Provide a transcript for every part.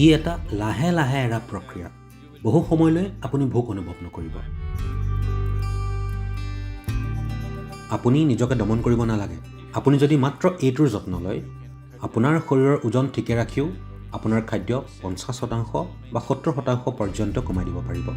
ই এটা লাহে লাহে এৰা প্ৰক্ৰিয়া। বহু সময়লৈ আপুনি ভোক অনুভৱ নকৰিব। আপুনি নিজকে দমন কৰিব নালাগে। আপুনি যদি মাত্ৰ এইটোৰ যত্ন লয়, আপোনাৰ শৰীৰৰ ওজন ঠিকে ৰাখিও আপোনাৰ খাদ্য 50% বা 70% পৰ্যন্ত কমাই দিব পাৰিব।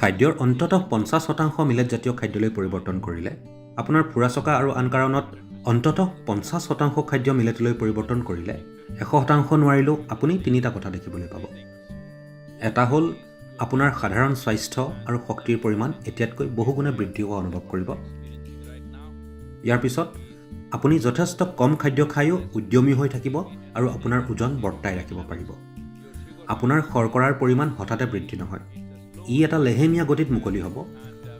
খাদ্যৰ অন্ততঃ 50% মিলেটজাতীয় খাদ্যলৈ পৰিৱৰ্তন কৰিলে, আপোনাৰ ফুৰা চকা আৰু আন কাৰণত অন্ততঃ 50% খাদ্য মিলেটলৈ পৰিৱৰ্তন কৰিলে, 100% নোৱাৰিলেও আপুনি তিনিটা কথা দেখিবলৈ পাব। এটা হ'ল আপোনাৰ সাধাৰণ স্বাস্থ্য আৰু শক্তিৰ পৰিমাণ এতিয়াতকৈ বহুগুণে বৃদ্ধি হোৱা অনুভৱ কৰিব। ইয়াৰ পিছত আপুনি যথেষ্ট কম খাদ্য খায়ো উদ্যমী হৈ থাকিব আৰু আপোনাৰ ওজন বৰ্তাই ৰাখিব পাৰিব। আপোনাৰ শৰ্কৰাৰ পৰিমাণ হঠাতে বৃদ্ধি নহয়, ই এটা লেহেমীয়া গতিত মুকলি হ'ব।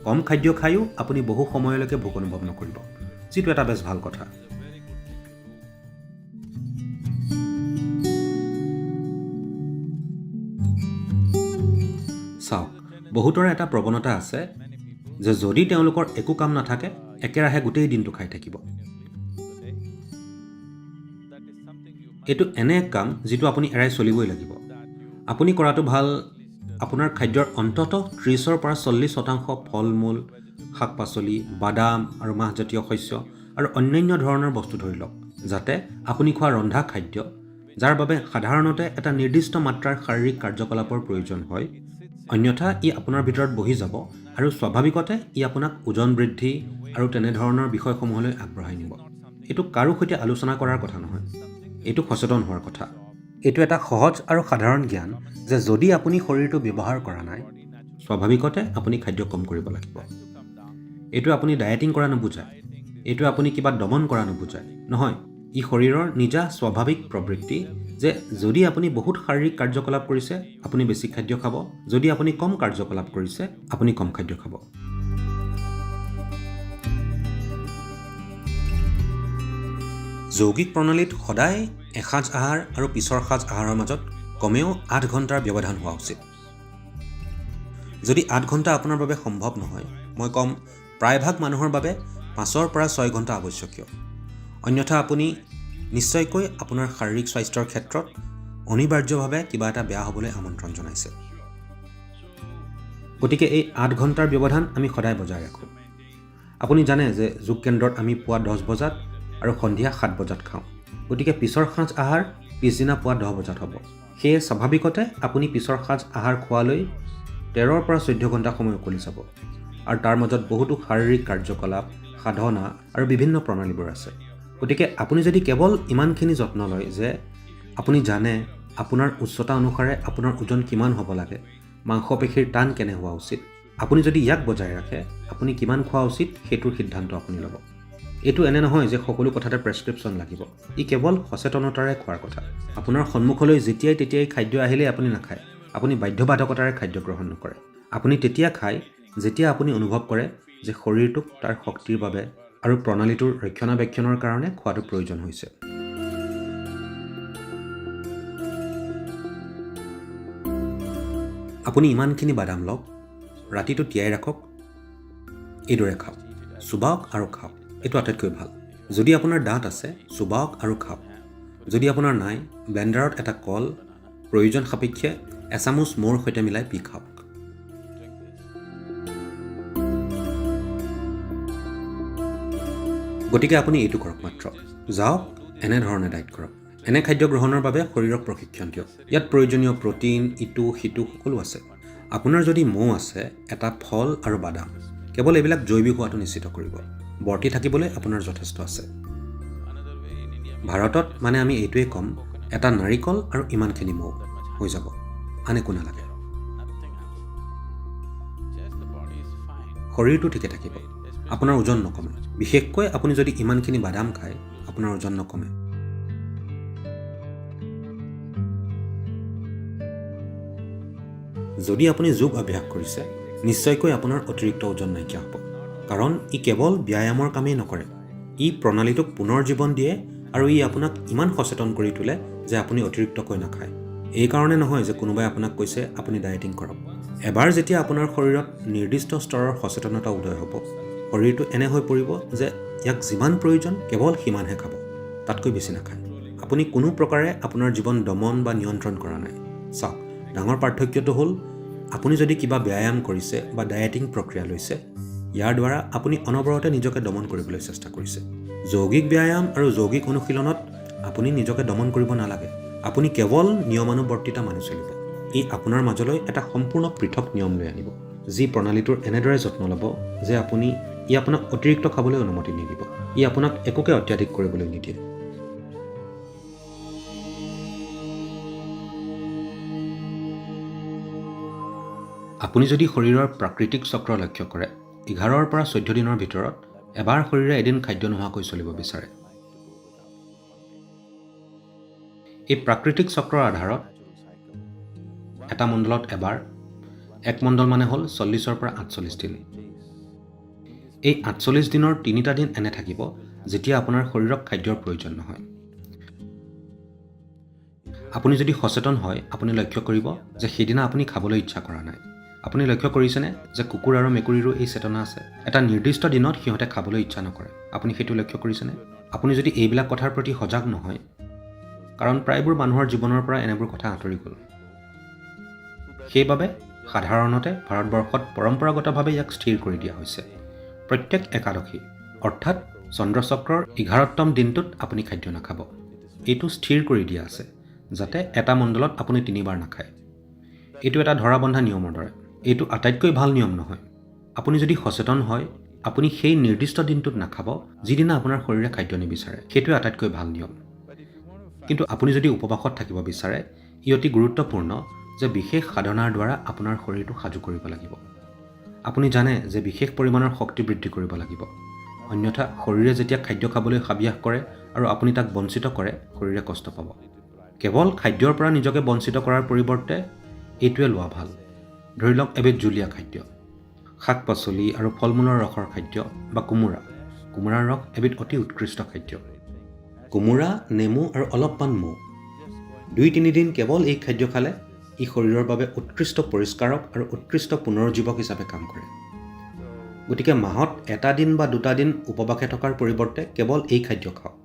কম খাদ্য খায়ো আপুনি বহু সময়লৈকে ভোক অনুভৱ নকৰিব, যিটো এটা বেছ ভাল কথা। চাওক, বহুতৰে এটা প্ৰৱণতা আছে যে যদি তেওঁলোকৰ একো কাম নাথাকে, একেৰাহে গোটেই দিনটো খাই থাকিব। এইটো এনে এক কাম যিটো আপুনি এৰাই চলিবই লাগিব। আপুনি কৰাটো ভাল, আপোনাৰ খাদ্যৰ অন্ততঃ 30ৰ পৰা 40% ফল মূল, শাক পাচলি, বাদাম আৰু মাহজাতীয় শস্য আৰু অন্যান্য ধৰণৰ বস্তু ধৰি লওক, যাতে আপুনি খোৱা ৰন্ধা খাদ্য, যাৰ বাবে সাধাৰণতে এটা নিৰ্দিষ্ট মাত্ৰাৰ শাৰীৰিক কাৰ্যকলাপৰ প্ৰয়োজন হয়, অন্যথা ই আপোনাৰ ভিতৰত বহি যাব আৰু স্বাভাৱিকতে ই আপোনাক ওজন বৃদ্ধি আৰু তেনেধৰণৰ বিষয়সমূহলৈ আগবঢ়াই নিব। এইটো কাৰো সৈতে আলোচনা কৰাৰ কথা নহয়, এইটো সচেতন হোৱাৰ কথা। এইটো এটা সহজ আৰু সাধাৰণ জ্ঞান যে যদি আপুনি শৰীৰটো ব্যৱহাৰ কৰা নাই, স্বাভাৱিকতে আপুনি খাদ্য কম কৰিব লাগিব। এইটো আপুনি ডায়েটিং কৰা নুবুজায়, এইটো আপুনি কিবা দমন কৰা নুবুজায়। নহয়, ই শৰীৰৰ নিজা স্বাভাৱিক প্ৰবৃত্তি যে যদি আপুনি বহুত শাৰীৰিক কাৰ্যকলাপ কৰিছে, আপুনি বেছি খাদ্য খাব। যদি আপুনি কম কাৰ্যকলাপ কৰিছে, আপুনি কম খাদ্য খাব। যৌগিক প্ৰণালীত সদায় এসাঁজ আহাৰ আৰু পিছৰ সাঁজ আহাৰৰ মাজত কমেও 8 ঘণ্টাৰ ব্যৱধান হোৱা উচিত। যদি 8 ঘণ্টা আপোনাৰ বাবে সম্ভৱ নহয়, মই ক'ম প্ৰায়ভাগ মানুহৰ বাবে 5ৰ পৰা 6 ঘণ্টা আৱশ্যকীয়। অন্যথা আপুনি নিশ্চয়কৈ আপোনাৰ শাৰীৰিক স্বাস্থ্যৰ ক্ষেত্ৰত অনিবাৰ্যভাৱে কিবা এটা বেয়া হ'বলৈ আমন্ত্ৰণ জনাইছে। গতিকে এই 8 ঘণ্টাৰ ব্যৱধান আমি সদায় বজাই ৰাখোঁ। আপুনি জানে যে যোগ কেন্দ্ৰত আমি পুৱা 10 বজাত আৰু সন্ধিয়া 7 বজাত খাওঁ। গতিকে পিছৰ সাঁজ আহাৰ পিছদিনা পুৱা 10 বজাত হ'ব। সেয়ে স্বাভাৱিকতে আপুনি পিছৰ সাঁজ আহাৰ খোৱালৈ 13ৰ পৰা 14 ঘণ্টা সময় উকলি যাব আৰু তাৰ মাজত বহুতো শাৰীৰিক কাৰ্যকলাপ, সাধনা আৰু বিভিন্ন প্ৰণালীবোৰ আছে। গতিকে আপুনি যদি কেৱল ইমানখিনি যত্ন লয় যে আপুনি জানে আপোনাৰ উচ্চতা অনুসাৰে আপোনাৰ ওজন কিমান হ'ব লাগে, মাংসপেশীৰ টান কেনে হোৱা উচিত, আপুনি যদি ইয়াক বজাই ৰাখে, আপুনি কিমান খোৱা উচিত সেইটোৰ সিদ্ধান্ত আপুনি ল'ব। এইটো এনে নহয় যে সকলো কথাতে প্ৰেছক্ৰিপশ্যন লাগিব। ই কেৱল সচেতনতাৰে খোৱাৰ কথা। আপোনাৰ সন্মুখলৈ যেতিয়াই তেতিয়াই খাদ্য আহিলেই আপুনি নাখায়। আপুনি বাধ্যবাধকতাৰে খাদ্য গ্ৰহণ নকৰে। আপুনি তেতিয়া খায় যেতিয়া আপুনি অনুভৱ কৰে যে শৰীৰটোক তাৰ শক্তিৰ বাবে আৰু প্ৰণালীটোৰ ৰক্ষণাবেক্ষণৰ কাৰণে খোৱাটো প্ৰয়োজন হৈছে। আপুনি ইমানখিনি বাদাম লওক, ৰাতিটো তিয়াই ৰাখক, এইদৰে খাওক, চোবাওক আৰু খাওক। এইটো আটাইতকৈ ভাল। যদি আপোনাৰ দাঁত আছে, চোবাওক আৰু খাওক। যদি আপোনাৰ নাই, ব্লেণ্ডাৰত এটা কল, প্ৰয়োজন সাপেক্ষে এচামুচ মৌৰ সৈতে মিলাই পি খাওক। গতিকে আপুনি এইটো কৰক, মাত্ৰ যাওক, এনেধৰণে ডায়েট কৰক। এনে খাদ্য গ্ৰহণৰ বাবে শৰীৰক প্ৰশিক্ষণ দিয়ক। ইয়াত প্ৰয়োজনীয় প্ৰ'টিন, ইটো সিটো সকলো আছে। আপোনাৰ যদি মৌ আছে, এটা ফল আৰু বাদাম, কেৱল এইবিলাক জৈৱিক হোৱাটো নিশ্চিত কৰিব। বৰ্তি থাকিবলৈ আপোনাৰ যথেষ্ট আছে। ভাৰতত মানে আমি এইটোৱে ক'ম, এটা নাৰিকল আৰু ইমানখিনি মৌ হৈ যাব, আন একো নালাগে। শৰীৰটো ঠিকে থাকিব, আপোনাৰ ওজন নকমে। বিশেষকৈ আপুনি যদি ইমানখিনি বাদাম খায়, আপোনাৰ ওজন নকমে। যদি আপুনি যোগ অভ্যাস কৰিছে, নিশ্চয়কৈ আপোনাৰ অতিৰিক্ত ওজন নাইকিয়া হ'ব। কাৰণ ই কেৱল ব্যায়ামৰ কামেই নকৰে, ই প্ৰণালীটোক পুনৰ জীৱন দিয়ে আৰু ই আপোনাক ইমান সচেতন কৰি তোলে যে আপুনি অতিৰিক্তকৈ নাখায়। এই কাৰণে নহয় যে কোনোবাই আপোনাক কৈছে আপুনি ডায়েটিং কৰক। এবাৰ যেতিয়া আপোনাৰ শৰীৰত নিৰ্দিষ্ট স্তৰৰ সচেতনতা উদয় হ'ব, শৰীৰটো এনে হৈ পৰিব যে ইয়াক যিমান প্ৰয়োজন কেৱল সিমানহে খাব, তাতকৈ বেছি নাখায়। আপুনি কোনো প্ৰকাৰে আপোনাৰ জীৱন দমন বা নিয়ন্ত্ৰণ কৰা নাই। চাওক, ডাঙৰ পাৰ্থক্যটো হ'ল আপুনি যদি কিবা ব্যায়াম কৰিছে বা ডায়েটিং প্ৰক্ৰিয়া লৈছে, ইয়াৰ দ্বাৰা আপুনি অনবৰতে নিজকে দমন কৰিবলৈ চেষ্টা কৰিছে। যৌগিক ব্যায়াম আৰু যৌগিক অনুশীলনত আপুনি নিজকে দমন কৰিব নালাগে। আপুনি কেৱল নিয়মানুৱৰ্তিতা মানি চলিব। ই আপোনাৰ মাজলৈ এটা সম্পূৰ্ণ পৃথক নিয়ম লৈ আনিব, যি প্ৰণালীটোৰ এনেদৰে যত্ন ল'ব যে ই আপোনাক অতিৰিক্ত খাবলৈ অনুমতি নিদিব। ই আপোনাক একোকে অত্যাধিক কৰিবলৈ নিদিয়ে। আপুনি যদি শৰীৰৰ প্ৰাকৃতিক চক্ৰ লক্ষ্য কৰে, 11ৰ পৰা 14 দিনৰ ভিতৰত এবাৰ শৰীৰে এদিন খাদ্য নোহোৱাকৈ চলিব বিচাৰে। এই প্ৰাকৃতিক চক্ৰৰ আধাৰত এটা মণ্ডলত এবাৰ, এক মণ্ডল মানে হ'ল 40ৰ পৰা 48 দিন। এই 48 দিনৰ 3টা দিন এনে থাকিব যেতিয়া আপোনাৰ শৰীৰক খাদ্যৰ প্ৰয়োজন নহয়। আপুনি যদি সচেতন হয়, আপুনি লক্ষ্য কৰিব যে সেইদিনা আপুনি খাবলৈ ইচ্ছা কৰা নাই। আপুনি লক্ষ্য কৰিছেনে যে কুকুৰ আৰু মেকুৰীৰো এই চেতনা আছে? এটা নিৰ্দিষ্ট দিনত সিহঁতে খাবলৈ ইচ্ছা নকৰে। আপুনি সেইটো লক্ষ্য কৰিছেনে? আপুনি যদি এইবিলাক কথাৰ প্ৰতি সজাগ নহয়, কাৰণ প্ৰায়বোৰ মানুহৰ জীৱনৰ পৰা এনেবোৰ কথা আঁতৰি গ'ল। সেইবাবে সাধাৰণতে ভাৰতবৰ্ষত পৰম্পৰাগতভাৱে ইয়াক স্থিৰ কৰি দিয়া হৈছে। প্ৰত্যেক একাদশী অৰ্থাৎ চন্দ্ৰচক্ৰৰ 11তম দিনটোত আপুনি খাদ্য নাখাব। এইটো স্থিৰ কৰি দিয়া আছে যাতে এটা মণ্ডলত আপুনি 3বাৰ নাখায়। এইটো এটা ধৰা বন্ধা নিয়মৰ দৰে। এইটো আটাইতকৈ ভাল নিয়ম নহয়। আপুনি যদি সচেতন হয়, আপুনি সেই নিৰ্দিষ্ট দিনটোত নাখাব যিদিনা আপোনাৰ শৰীৰে খাদ্য নিবিচাৰে। সেইটোৱে আটাইতকৈ ভাল নিয়ম। কিন্তু আপুনি যদি উপবাসত থাকিব বিচাৰে, ই অতি গুৰুত্বপূৰ্ণ যে বিশেষ সাধনাৰ দ্বাৰা আপোনাৰ শৰীৰটো সাজু কৰিব লাগিব। আপুনি জানে যে বিশেষ পৰিমাণৰ শক্তি বৃদ্ধি কৰিব লাগিব, অন্যথা শৰীৰে যেতিয়া খাদ্য খাবলৈ হাবিয়াস কৰে আৰু আপুনি তাক বঞ্চিত কৰে, শৰীৰে কষ্ট পাব। কেৱল খাদ্যৰ পৰা নিজকে বঞ্চিত কৰাৰ পৰিৱৰ্তে এইটোৱে লোৱা ভাল। ধৰি লওক এবিধ জুলীয়া খাদ্য, শাক পাচলি আৰু ফল মূলৰ ৰসৰ খাদ্য বা কোমোৰা। কোমোৰাৰ ৰস এবিধ অতি উৎকৃষ্ট খাদ্য। কোমোৰা, নেমু আৰু অলপমান মৌ, 2-3 দিন কেৱল এই খাদ্য খালে ই শৰীৰৰ বাবে উৎকৃষ্ট পৰিষ্কাৰক আৰু উৎকৃষ্ট পুনৰুজ্জীৱক হিচাপে কাম কৰে। গতিকে মাহত এটা দিন বা 2টা দিন উপবাসে থকাৰ পৰিৱৰ্তে কেৱল এই খাদ্য খাওক।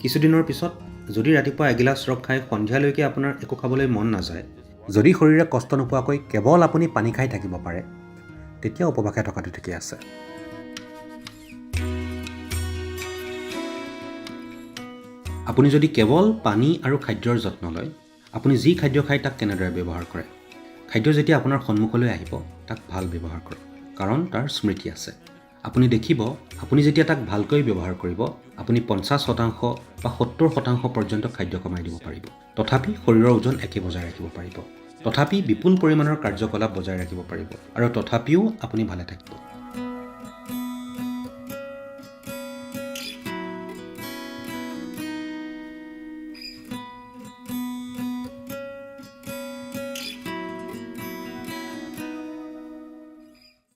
কিছুদিনৰ পিছত যদি ৰাতিপুৱা এগিলাচ ৰস খাই সন্ধিয়ালৈকে আপোনাৰ একো খাবলৈ মন নাযায়, যদি শৰীৰে কষ্ট নোপোৱাকৈ কেৱল আপুনি পানী খাই থাকিব পাৰে, তেতিয়া উপবাসে থকাটো ঠিকেই আছে। আপুনি যদি কেৱল পানী আৰু খাদ্যৰ যত্ন লয়, আপুনি যি খাদ্য খায় তাক কেনেদৰে ব্যৱহাৰ কৰে, খাদ্য যেতিয়া আপোনাৰ সন্মুখলৈ আহিব তাক ভাল ব্যৱহাৰ কৰক, কাৰণ তাৰ স্মৃতি আছে। আপুনি দেখিব, আপুনি যেতিয়া তাক ভালকৈ ব্যৱহাৰ কৰিব, আপুনি 50% বা 70% পৰ্যন্ত খাদ্য কমাই দিব পাৰিব। তথাপি শৰীৰৰ ওজন একে বজাই ৰাখিব পাৰিব, তথাপি বিপুল পৰিমাণৰ কাৰ্যকলাপ বজাই ৰাখিব পাৰিব, আৰু তথাপিও আপুনি ভালে থাকিব।